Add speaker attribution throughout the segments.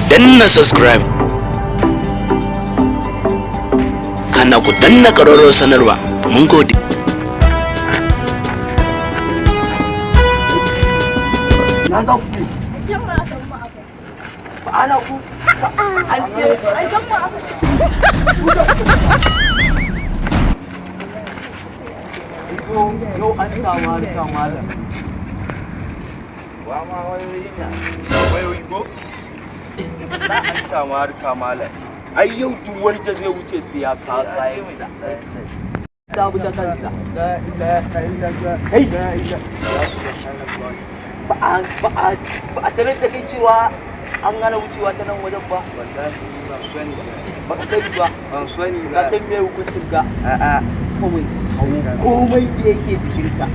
Speaker 1: Danna subscribe, kana ku danna ƙararrawar sanarwa. Mun gode.
Speaker 2: Na za ku ba ana ku an ce ai kan mu aka. Yau an samu harka, malam.
Speaker 3: Wa ma wayoyi na wayoyi ko za an samu harka, malam.
Speaker 2: Ai yau duk wanda zai wuce sai ya kawo kayansa ta bi ta kansa. Kai, ba a sanar da kai cewa an gana wucewa ta nan wajen ba?
Speaker 3: Wallahi ban sani ba.
Speaker 2: Ba ka sani ba?
Speaker 3: Ban sani
Speaker 2: Ka
Speaker 3: ba.
Speaker 2: san me hukuncin ka?
Speaker 3: A'a.
Speaker 2: Komai, komai da yake jikinka.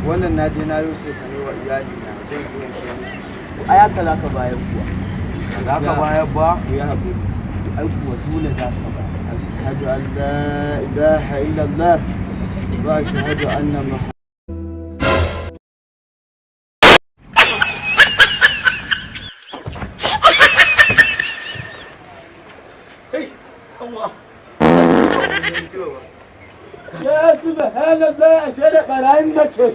Speaker 3: Wannan na je na yi ce ka ne wa iyali na, zan zo in kai musu.
Speaker 2: Ai haka za ka bayar kuwa.
Speaker 3: Za ka bayar ba?
Speaker 2: Ku yi haƙuri, ai kuwa dole za ka bayar.
Speaker 3: Ashhadu an la ilaha illallah wa ashhadu anna Muhammad.
Speaker 2: Kai kanwa.
Speaker 3: Ya subhanallah, ashe da barayin nake.